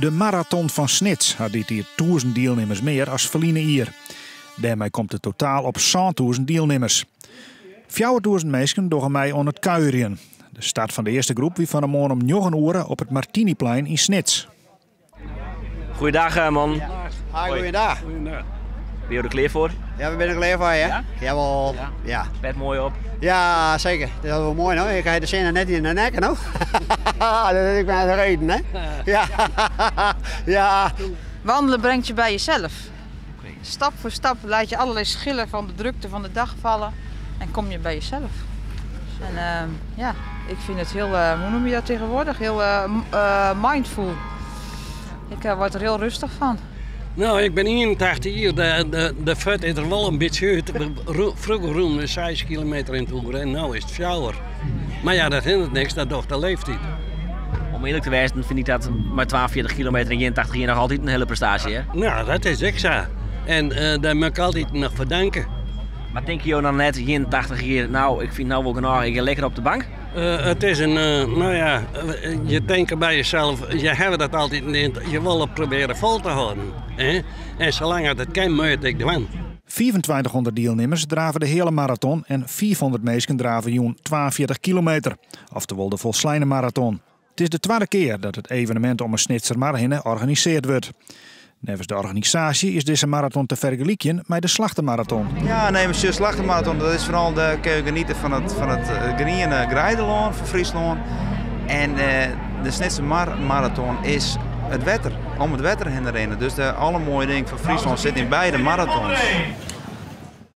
De maraton fan Snits hat dit jier 1000 dielnimmers mear as ferline jier. Dêrmei komt it totaal op 7000 dielnimmers. 4000 minsken dogge mei oan it kuierjen. De start fan de earste groep wie fan 'e moarn om 9 oere op it Martiniplein yn Snits. Goeiedag eh, man. Hi, goeiedag. Ben je er klear foar? Ja, we binne der klear foar, ja. Ja? Jawel. Ja? Ja. Pet moai op. Ja, zeker. Dat is wel mooi, no? Ik ha de sinne net yn de nek, no. Dat is ek mar de reden, hè? Ja. Ja. Wandelen brengt je bij jezelf. Stap voor stap laat je allerlei schillen van de drukte van de dag vallen en kom je bij jezelf. En ja, ik vind het heel, hoe noem je dat tegenwoordig? Heel mindful. Ik word er heel rustig van. No, ik bin 81 jier, de foet is der wol in bytsje út. Froeger rûnen we 6 kilometer yn it oere en no is it 4. Mar ja, dat hinderet niks, dat docht de leeftiid. Om earlik te wêzen fyn ik dat mei 42 kilometer en 81 jier noch altyd in hiele prestaasje, hè? No, dat is ek sa. En dêr moat ik altyd noch foar danke. Mar tinke jo dan net, 81 jier, no, ik fyn it no wol genôch, ik gean lekker op de bank? It is in, no ja, je tinke by jesels, je hawwe dat altyd, je wolle probearje fol te hâlden. Hè? En salang as it kin, moat ik dwaan. 2500 dielnimmers drave de heale maraton en 500 minsken drave jûn 42 kilometer, oftewol de folsleine maraton. It is de twadde kear dat it evenemint om 'e Snitsermar hinne organisearre wurdt. Neffens de organisaasje is dizze maraton te fergelykjen mei de Slachtemaraton. Ja, nee, mar de Slachtemaraton, dat is foaral de kin je genietsje fan it griene greidelân fan Fryslân. En de Snitser Maraton is it wetter, om it wetter hinne rinne. Dus de alle moaie dingen fan Fryslân sitte yn beide maratons.